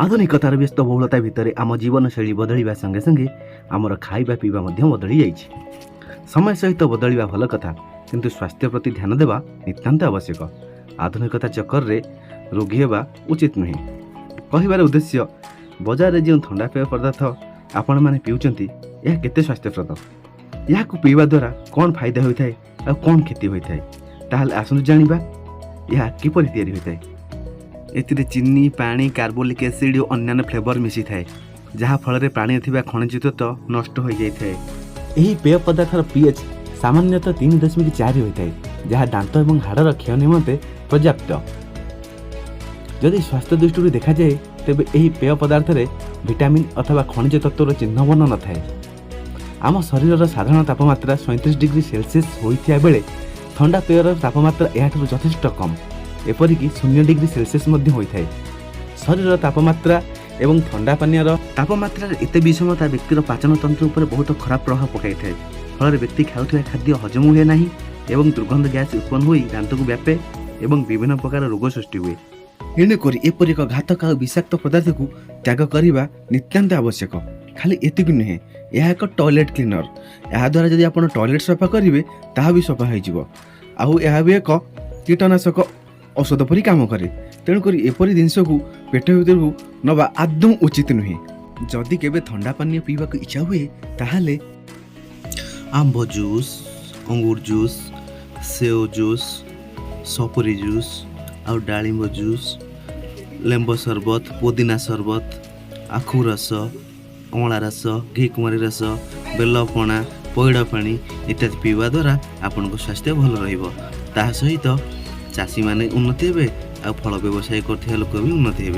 ଆଧୁନିକତାର ବ୍ୟସ୍ତବହୁଳତା ଭିତରେ ଆମ ଜୀବନଶୈଳୀ ବଦଳିବା ସଙ୍ଗେ ସଙ୍ଗେ ଆମର ଖାଇବା ପିଇବା ମଧ୍ୟ ବଦଳି ଯାଇଛି। ସମୟ ସହିତ ବଦଳିବା ଭଲ କଥା, କିନ୍ତୁ ସ୍ୱାସ୍ଥ୍ୟ ପ୍ରତି ଧ୍ୟାନ ଦେବା ନିତାନ୍ତ ଆବଶ୍ୟକ। ଆଧୁନିକତା ଚକ୍କରରେ ରୋଗୀ ହେବା ଉଚିତ ନୁହେଁ। କହିବାର ଉଦ୍ଦେଶ୍ୟ, ବଜାରରେ ଯେଉଁ ଥଣ୍ଡା ପେୟ ପଦାର୍ଥ ଆପଣମାନେ ପିଉଛନ୍ତି, ଏହା କେତେ ସ୍ୱାସ୍ଥ୍ୟପ୍ରଦ? ଏହାକୁ ପିଇବା ଦ୍ୱାରା କ'ଣ ଫାଇଦା ହୋଇଥାଏ ଆଉ କ'ଣ କ୍ଷତି ହୋଇଥାଏ? ତାହେଲେ ଆସନ୍ତୁ ଜାଣିବା ଏହା କିପରି ତିଆରି ହୋଇଥାଏ। ଏଥିରେ ଚିନି, ପାଣି, କାର୍ବୋଲିକ୍ ଏସିଡ୍ ଓ ଅନ୍ୟାନ୍ୟ ଫ୍ଲେଭର ମିଶିଥାଏ, ଯାହାଫଳରେ ପାଣିରେ ଥିବା ଖଣିଜ ତତ୍ତ୍ୱ ନଷ୍ଟ ହୋଇଯାଇଥାଏ। ଏହି ପେୟ ପଦାର୍ଥର ପିଏଚ୍ ସାମାନ୍ୟତଃ 3.4 ହୋଇଥାଏ, ଯାହା ଦାନ୍ତ ଏବଂ ହାଡ଼ର କ୍ଷୟ ନିମନ୍ତେ ପର୍ଯ୍ୟାପ୍ତ। ଯଦି ସ୍ୱାସ୍ଥ୍ୟ ଦୃଷ୍ଟିରୁ ଦେଖାଯାଏ, ତେବେ ଏହି ପେୟ ପଦାର୍ଥରେ ଭିଟାମିନ୍ ଅଥବା ଖଣିଜ ତତ୍ତ୍ୱର ଚିହ୍ନବର୍ଣ୍ଣ ନଥାଏ। ଆମ ଶରୀରର ସାଧାରଣ ତାପମାତ୍ରା 37 ଡିଗ୍ରୀ ସେଲସିୟସ୍ ହୋଇଥିବା ବେଳେ ଥଣ୍ଡା ପେୟର ତାପମାତ୍ରା ଏହାଠାରୁ ଯଥେଷ୍ଟ କମ୍, ଏପରିକି 0 ଡିଗ୍ରୀ ସେଲସିୟସ୍ ମଧ୍ୟ ହୋଇଥାଏ। ଶରୀରର ତାପମାତ୍ରା ଏବଂ ଥଣ୍ଡା ପାନୀୟର ତାପମାତ୍ରାରେ ଏତେ ବିଷମତା ବ୍ୟକ୍ତିର ପାଚନ ତନ୍ତ୍ର ଉପରେ ବହୁତ ଖରାପ ପ୍ରଭାବ ପକାଇଥାଏ। ଫଳରେ ବ୍ୟକ୍ତି ଖାଉଥିବା ଖାଦ୍ୟ ହଜମ ହୁଏ ନାହିଁ ଏବଂ ଦୁର୍ଗନ୍ଧ ଗ୍ୟାସ୍ ଉତ୍ପନ୍ନ ହୋଇ ଦାନ୍ତକୁ ବ୍ୟାପେ ଏବଂ ବିଭିନ୍ନ ପ୍ରକାର ରୋଗ ସୃଷ୍ଟି ହୁଏ। ଏଣୁକରି ଏପରି ଏକ ଘାତକ ଆଉ ବିଷାକ୍ତ ପଦାର୍ଥକୁ ତ୍ୟାଗ କରିବା ନିତ୍ୟାନ୍ତ ଆବଶ୍ୟକ। ଖାଲି ଏତିକି ନୁହେଁ, ଏହା ଏକ ଟଏଲେଟ୍ କ୍ଲିନର। ଏହାଦ୍ୱାରା ଯଦି ଆପଣ ଟଏଲେଟ୍ ସଫା କରିବେ, ତାହା ବି ସଫା ହୋଇଯିବ। ଆଉ ଏହା ବି ଏକ କୀଟନାଶକ ଔଷଧ ପରି କାମ କରେ। ତେଣୁକରି ଏପରି ଜିନିଷକୁ ପେଟ ଭିତରକୁ ନେବା ଆଦୌ ଉଚିତ ନୁହେଁ। ଯଦି କେବେ ଥଣ୍ଡା ପାନୀୟ ପିଇବାକୁ ଇଚ୍ଛା ହୁଏ, ତାହେଲେ ଆମ୍ବ ଜୁସ୍, ଅଙ୍ଗୁର ଜୁସ୍, ସେଓ ଜୁସ୍, ସପୁରୀ ଜୁସ୍ ଆଉ ଡାଳିମ୍ବ ଜୁସ୍, ଲେମ୍ବୁ ସରବତ, ପୋଦିନା ସରବତ, ଆଖୁ ରସ, ଅଁଳା ରସ, ଘିକୁମାରୀ ରସ, ବେଲ ପଣା, ପଇଡ଼ ପାଣି ଇତ୍ୟାଦି ପିଇବା ଦ୍ୱାରା ଆପଣଙ୍କ ସ୍ୱାସ୍ଥ୍ୟ ଭଲ ରହିବ। ତାହା ସହିତ ଚାଷୀମାନେ ଉନ୍ନତି ହେବେ ଆଉ ଫଳ ବ୍ୟବସାୟ କରୁଥିବା ଲୋକ ବି ଉନ୍ନତି ହେବେ।